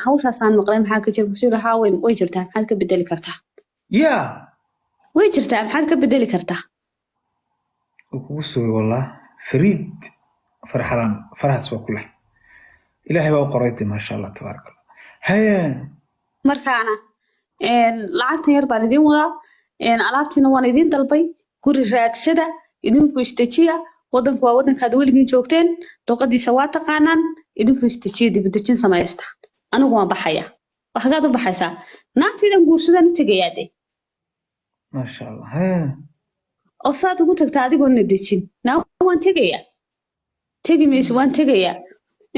Hawshaasaan maqlay, maxaa ka jira? Kusii lahaa, way jirtaa, maxaad ka bedeli kartaa? Ya. Way jirtaa, maxaad ka bedeli kartaa? Wuu kugu sugay wallah. Fariid farxadan farahaas waa ku leh, Ilaahay baa u qoray de, maasha Allah, tabaaraka Allah. Haye. Markaana lacagtan yar baan idiin wadaa, alaabtiina waan idiin dalbay. Guri raadsada, idinku isdejiya. Wadanku waa wadankaad weligiin joogteen, luqadiisa waa taqaanaan. Idinku isdejiya, dibudejin samaysta. Anigu waan baxaya. Waxagaad u baxaysaa? Naagtaydan guursadaan u tegayaa de. Maasha Allah, haye. Oo saad ugu tagtaa adigoon na dejin? Naa waan tegayaa. Tegi mayso. Waan tegayaa.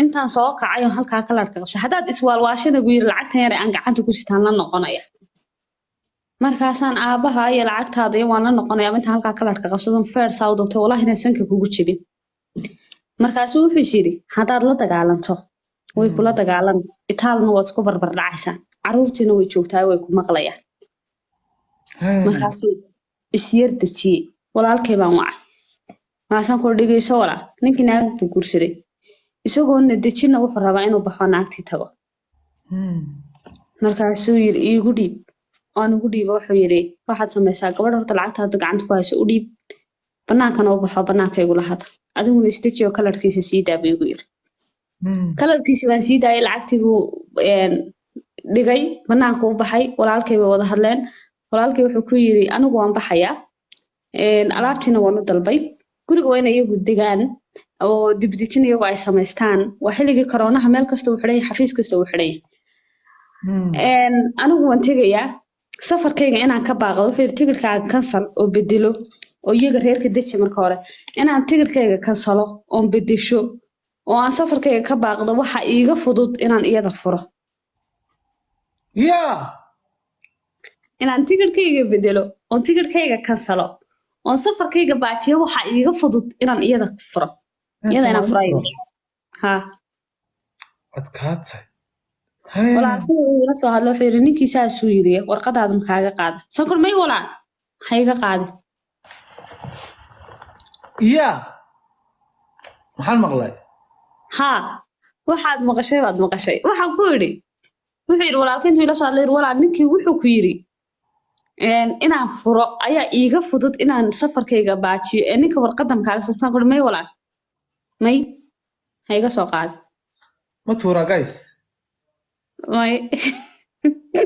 Intaan soo kacay oo halkaa ka larka qabsay, haddaad iswaalwaashana buu yiri, lacagtan yar ee aan gacanta ku sitaan la noqonaya. Markaasaan aabbaha iyo lacagtaada iyo waan la noqonaya. Intaan halkaa ka larka qabsadon feer saa u dubtay, wallahi inaan sanka kugu jebin. Markaasuu wuxuu is yidhi, haddaad la dagaalanto way kula dagaalami, itaalna waad isku barbar dhacaysaan, carruurtiina way joogtaa, way ku maqlayaan. Haye. Markaasuu isyar dejiyey. Walaalkay baan wacay. Markaasaan kula dhegeyso walaal, ninkii naag buu guursaday, isagoona dejinna wuxuu rabaa inuu baxo, naagtii tago. Markaasuu yiri, iigu dhiib. Waan ugu dhiiba. Wuxuu yiri, waxaad samaysaa, gabadh horta lacagta hadda gacanta ku hayso u dhiib, banaankana u baxo, banaanka igula hadal, adiguna isdeji oo kalarkiisa sii daa, buu igu yiri. Kalarkiisi baan sii daayay, lacagtii buu dhigay, banaanka u baxay. Walaalkay bay wada hadleen. Walaalkay wuxuu ku yiri, anigu waan baxayaa, alaabtiina waan u dalbay, guriga waa inay iyagu degaan oo dibdejin iyagu ay samaystaan. Waa xilligii koroonaha, meel kasta uu xidhan yahay, xafiis kasta uu xidhan yahay. Anigu waan tegayaa, safarkayga inaan ka baaqdo. Wuxuu yidhi, tigidhkaaga cancel oo bedelo oo iyaga reerka deji. Marka hore inaan tigidhkayga kansalo oon bedesho oo aan safarkayga ka baaqdo waxa iiga fudud inaan iyada furo. Ya. Inaan tigidhkayga bedelo oon tigidhkayga kansalo oon safarkayga baajiyo waxa iiga fudud inaan iyada furo, iyada inaan furayo, ha. Adkaatay. Haye. Walaalkay uu ila soo hadlay, wuxuu yidhi, ninkii saasuu yidhi, warqadaadu makaaga qaada? Sankor may walaal, ha iga qaadin. Ya, maxaan maqlay? Haa, waxaad maqashay baad maqashay. Waxaan ku idhi, wuxuu yidhi walaalkay intuu ila soo hadlay, yidhi, walaal, ninkii wuxuu ku yidhi inaan furo ayaa iiga fudud inaan safarkayga baajiyo, ee ninka warqadda makaaga soo? Ku may walaal, may, ha iga soo qaadin. Ma tuuraa, guys? May.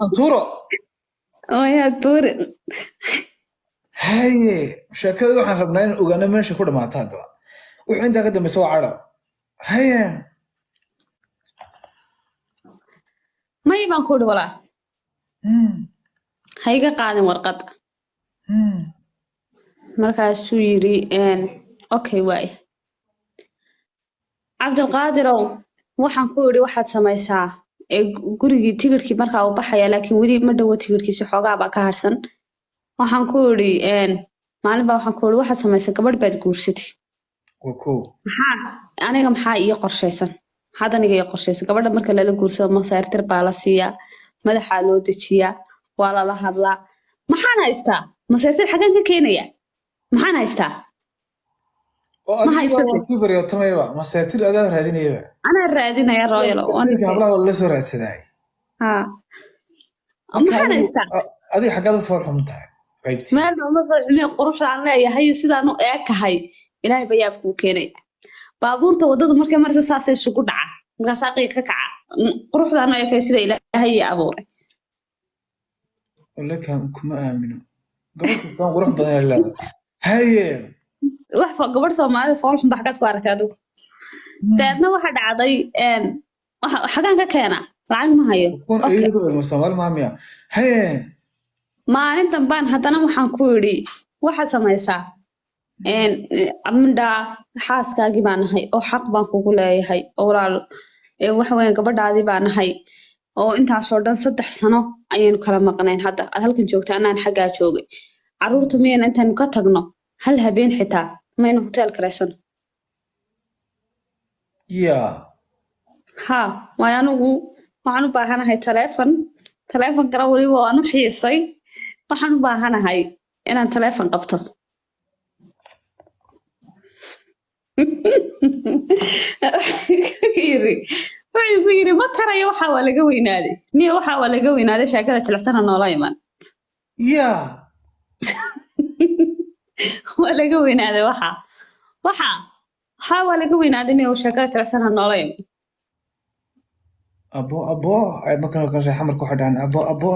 Aan tuuro? May, ha tuurin. Haye, sheekada waxaan rabnaa inaan ogaano meesha ku dhamaata. Haddaba wuxuu intaa ka dambeysa waa cadho. Haye. May baan ku idhi walaal, ha iga qaadin warqadda. Markaasuu yidhi, okay waaya. Cabdulqaadirow, waxaan ku idhi, waxaad samaysaa ee gurigii tigidhkii markaa uu baxaya, laakiin weli ma dhowo tigidhkiisi, xoogaa baa ka harsan. Waxaan ku idhi, maalin baa waxaan ku idhi, waxaad samaysaa, gabadh baad guursatay. Waa kow. Maxaa aniga, maxaa ii qorshaysan? Maxaad aniga ii qorshaysan? Gabadha marka lala guursado masayrtir baa la siiyaa, madaxaa loo dejiyaa, waa lala hadlaa. Maxaan haystaa? Masayrtir xagaan ka keenaya? Maxaan haystaa? Oo Ma adiga haysato. waa kii baryootamayba, maseertir adaa raadinayaba. Anaa raadinaya royal oo Ninka hablaha waa lala soo raadsaday. Haa, maxaan haystaa? Adiga xaggaad u fool xun tahay qaybtii? Meel uma farxume, quruxdaan leeyahay iyo sidaan u eekahay Ilaahay bayaab kuu keenay. Baabuurta waddada markay maraysa saasay isugu dhaca, markaasaa qiiq ka kaca. Quruxdaan u eekay sida Ilaahay ii abuuray. Walakan kuma aamino, gabadh kastaan qurux badan ay leedahay. Haye. Wax gabadh Soomaalida fool xun ba xaggaad ku aragtay adigu? Dabeedna waxa dhacday, xagaan ka keena? Lacag ma hayo. Kun Okay. iyadu ilmo Soomaali maa miya? Haye. Maalin dambaan haddana waxaan ku idhi, waxaad samaysaa, mindhaa xaaskaagii baan ahay oo xaq baan kugu leeyahay oo walaal, waxa weeyaan gabadhaadii baan ahay oo intaasoo dhan 3 sano ayaynu kala maqnayn. Hadda aad halkan joogta, anaan xaggaa joogay. Carruurta miyayna intaynu ka tagno hal habeen xitaa maynu hotel karaysano? Ya. Haa, waayo anigu waxaan u baahanahay taleefon, taleefonkana weliba waan u xiisay. Waxaan u baahanahay inaan taleefon qabto. Yiri, Wuxuu igu yidhi ma karayo, waxaa waa laga weynaaday niyo, waxaa waa laga weynaaday, sheekada jilicsan noola iman. Yaa. Waa laga weynaaday, waxa waa laga weynaaday niyo, sheekada jilicsan noola iman. Abo abo, ay markan kale xamarka waxay dhahaan abo abo,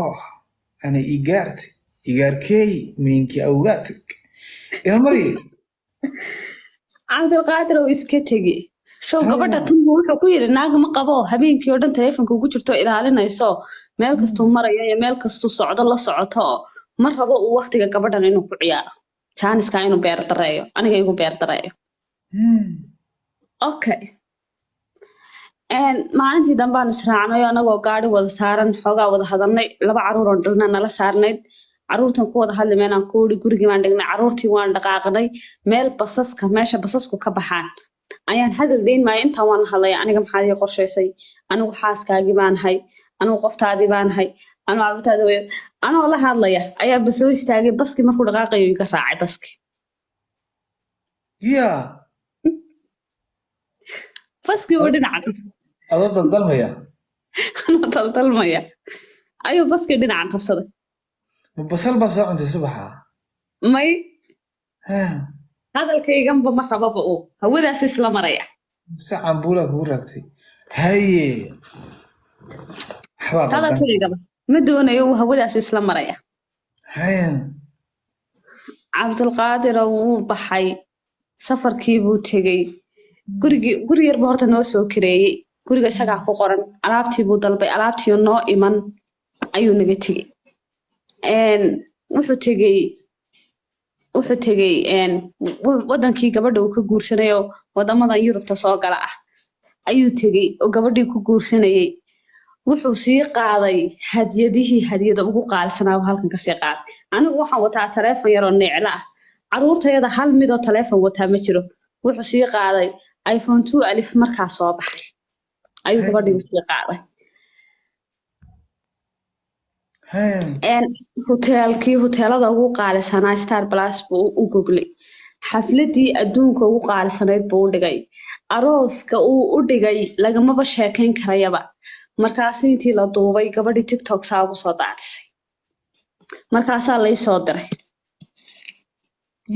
ana igaarti igaarkeey miinkii awgaatag ina mari. Cabdulqaadir oo iska tegi show gabadha tunbu wuxuu ku yidhi naag ma qabo, habeenkii oo dhan taleefanka ugu jirto, ilaalinayso, meel kastuu marayo iyo meel kastuu socdo la socoto. Ma rabo uu waqtiga gabadhan inuu ku ciyaaro, jaaniska inuu beer dareeyo, aniga igu beer dareeyo. Okay, maalintii dambaan israacnay anagoo gaari wada saaran, xoogaa wada hadalnay, laba caruur oo dhalna nala saarnayd. Caruurtan ku wada hadli meenaan ku uri, gurigii baan dhignay caruurtii, waan dhaqaaqnay. Meel basaska, meesha basasku ka baxaan ayaan hadal deyn maayo, intaan waan la hadlaya. Aniga maxaad ii qorshaysay? Anigu xaaskaagii baan ahay, anigu qoftaadii baan ahay, anigu caruurtaadii way. Anoo la hadlaya ayaa basoo istaagay. Baskii markuu dhaqaaqayo iga raacay baski. Yaa. Baskii uu dhinaca Adoo daldalmaya? Anoo daldalmaya ayuu baskii dhinaca qabsaday. Ma basal baa soo cuntay subaxa? May. Ha. Hadalkayganba ma rababa, uu hawadaasu isla maraya. Mise cambuulaa kugu raagtay? Haye, waxbaa qaldan. Hadalkaygaba ma doonayo, uu hawadaasu isla maraya. Haye. Cabdulqaadir wuu baxay, safarkii buu tegey. Gurigii guri yar buu horta noo soo kireeyey, guriga isagaa ku qoran. Alaabtii buu dalbay, alaabtii noo iman ayuu naga tegey. Wuxuu tegey wadankii gabadha uu ka guursanayo, wadamadan Yurubta soo gala ah ayuu tegey oo gabadhii ku guursanayay. Wuxuu sii qaaday hadiyadihii, hadiyada ugu qaalisanaa buu halkan kasii qaaday. Anigu waxaan wataa taleefon yaroo neecla ah, caruurtayada hal midoo taleefon wataa ma jiro. Wuxuu sii qaaday iPhone 12 markaa soo baxay ayuu gabadhii usii qaaday. Haye. Hoteelkii hoteelada ugu qaalisanaa Star Plus buu u goglay, xafladii adduunka ugu qaalisanayd buu u dhigay, arooska uu u dhigay lagamaba sheekayn karayaba. Markaasi intii la duubay gabadhii TikTok saa ugu soo daadisay, markaasaa lay soo diray.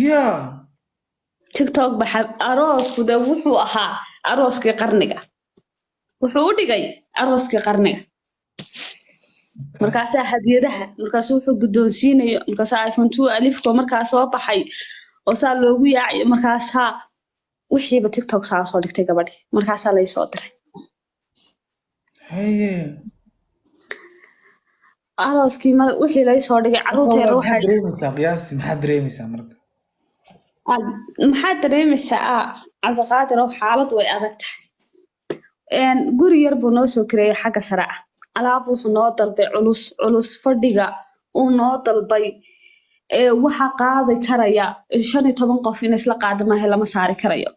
Yaa. TikTok baxa aroosku de wuxuu ahaa arooskii qarniga, wuxuu u dhigay arooskii qarniga. Markaasaa hadiyadaha, markaasuu wuxuu guddoonsiinayo, markaasaa iPhone 12-ko markaa soo baxay oo saa loogu yaacayo, markaasaa wixiiba TikTok saa soo dhigtay gabadhii, markaasaa lay soo diray. Haye. Arooskii mar wixii lay soo dhigay, carruurta yar maxaad waxay dareemaysaa qiyaastii? Maxaad dareemaysaa marka? Maxaad dareemaysaa Cabdiqaadir oo xaalad way adag tahay. Guri yar buu noo soo kireeyay xagga sare ah. Alaab wuxuu noo dalbay culus culus, fadhiga uu noo dalbay ee waxa qaadi karaya 15 qof in isla qaada maaha, lama saari karayo.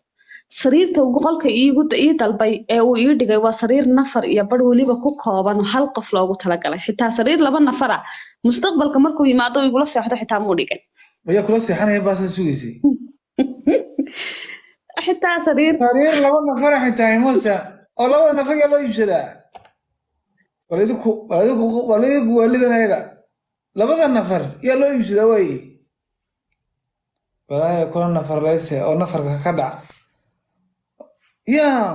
Sariirta uu qolka iigu ii dalbay ee uu ii dhigay waa sariir nafar iyo bar weliba ku kooban oo hal qof loogu talagalay. Xitaa sariir laba nafar ah mustaqbalka markuu yimaado uu igula seexdo xitaa muu dhigin. Ayaa kula seexanaya baasaa sugaysay? Xitaa sariir Sariir laba nafara xitaa imusa oo labada nafar yaa loo iibsadaa? Bal idinku, bal idinku, bal idinku waalidan ayaga labada nafar yaa loo iibsadaa waaye? Walaaya kula nafar leyse oo nafarka ka dhac yaa.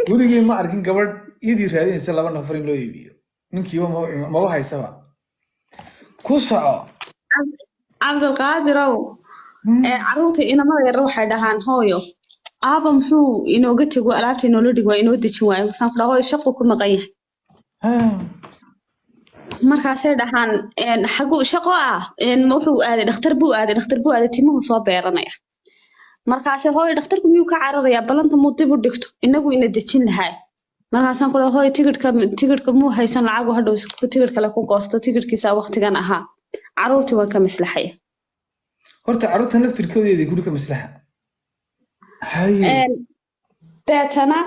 Weligay ma arkin gabadh iyadii raadinaysa laba nafar in loo iibiyo, ninkiiba maba haysaba. Ku soco. Cabdulqaadirow, carruurta inamada yar waxay dhahaan hooyo, aaba muxuu inooga tego, alaabta inoola dhig waa inoo dejin waayo? Markaasaan ku dhaha hooyo shaqu ku maqan yahay. Markaasay dhahaan xagu shaqo ah? Wuxuu aaday dhakhtar buu aaday, dhakhtar buu aaday, timuhu soo beeranaya. Markaase hooyo dhakhtarku miyuu ka cararayaa? Ballanta muu dib u dhigto, inagu ina dejin lahaa. Markaasaan ku dhaha hooyo tigidhka muu haysan lacagu hadhow tigidh kale ku goosto, tigidhkiisa waqtigan ahaa. Carruurtii waan ka maslaxaya. Horta carruurtan laftirkoodeedii guri ka maslaxa. Haye. Deetana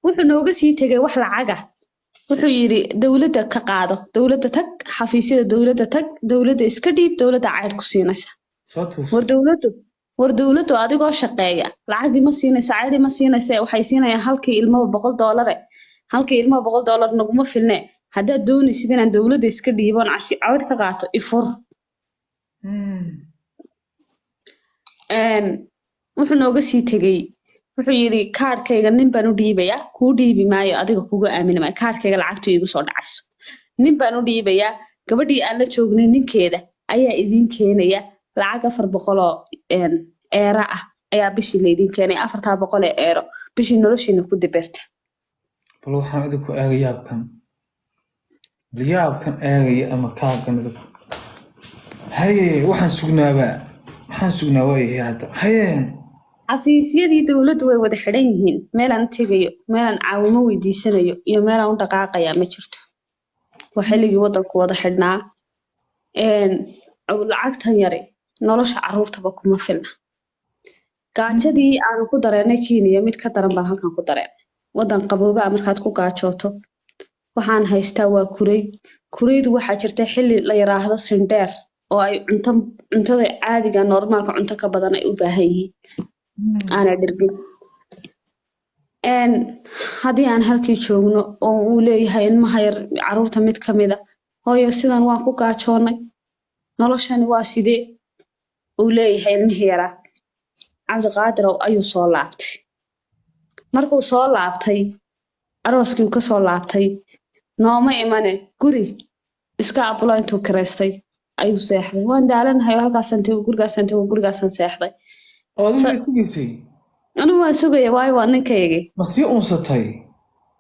wuxuu nooga sii tegay wax lacaga. Wuxuu yidhi dowladda ka qaado, dowladda tag, xafiisyada dowladda tag, dowladda iska dhiib, dowladda caydh ku siinaysa. Soo tuugso. War dowladdu War dowladdu adigoo shaqeeya lacagii ma siinaysa, caydhi ma siinaysa, waxay siinayaan halkii ilmaba $100. Halkii ilmaba $100 naguma filne. Haddaad doonaysid inaan dowladda iska dhiiboon cawd ka qaato, ifur. Wuxuu nooga sii tegey, wuxuu yidhi kaadhkayga nin baan u dhiibayaa, kuu dhiibi maayo, adiga kugu aamini maayo, kaadhkayga lacagtu iigu soo dhacayso nin baan u dhiibayaa, gabadhii aan la joognay ninkeeda ayaa idiin keenaya lacag 400 oo eero ah ayaa bishii laydin keenaya, 400 ee eero bishii noloshiina ku dibirta. Bal waxaan idinku eegay yaabkan, bal yaabkan eegaya ama kaagan idinku. Haye, waxaan sugnaabaa, waxaan sugnaa waayahay hadda. Haye. Xafiisyadii dowladdu way wada xidhan yihiin, meelaan tegayo, meelaan caawimo weydiisanayo iyo meelaan u dhaqaaqayaa ma jirto. Waa xilligii waddanku wada xidhnaa. Lacagtan yari nolosha carruurtaba kuma filna. Gaajadii aanu ku dareennay Kenya mid ka daran baan halkan ku dareennay. Waddan qaboobaa markaad ku gaajooto, waxaan haystaa waa kurey. Kureydu waxaa jirta xilli la yiraahdo sindheer oo ay cunto, cuntada caadiga normaalka cunto ka badan ay u baahan yihiin, aana dhirgin. Haddii aan halkii joogno oo uu leeyahay ilmaha yar, carruurta mid ka mid a, hooyo sidan waan ku gaajoonnay, noloshani waa sidee, uu leeyahay ilmihii yaraa, Cabdiqaadirow ayuu soo laabtay. Markuu soo laabtay, arooskii uu kasoo laabtay, nooma imane, guri iska abulo intuu kireystay ayuu seexday. Waan daalanahay oo halkaasaan tego, gurigaasaan tego, gurigaasaan seexday. Oo adigu ma sugaysay? Anigu waan sugaya, waayo waa ninkaygii. Ma sii unsatay?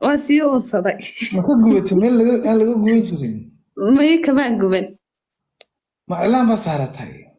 Waan sii unsaday. Ma ka gubatay meel laga aan laga guban jirin? May, kamaan guban. Ma cilaan baa saaratay?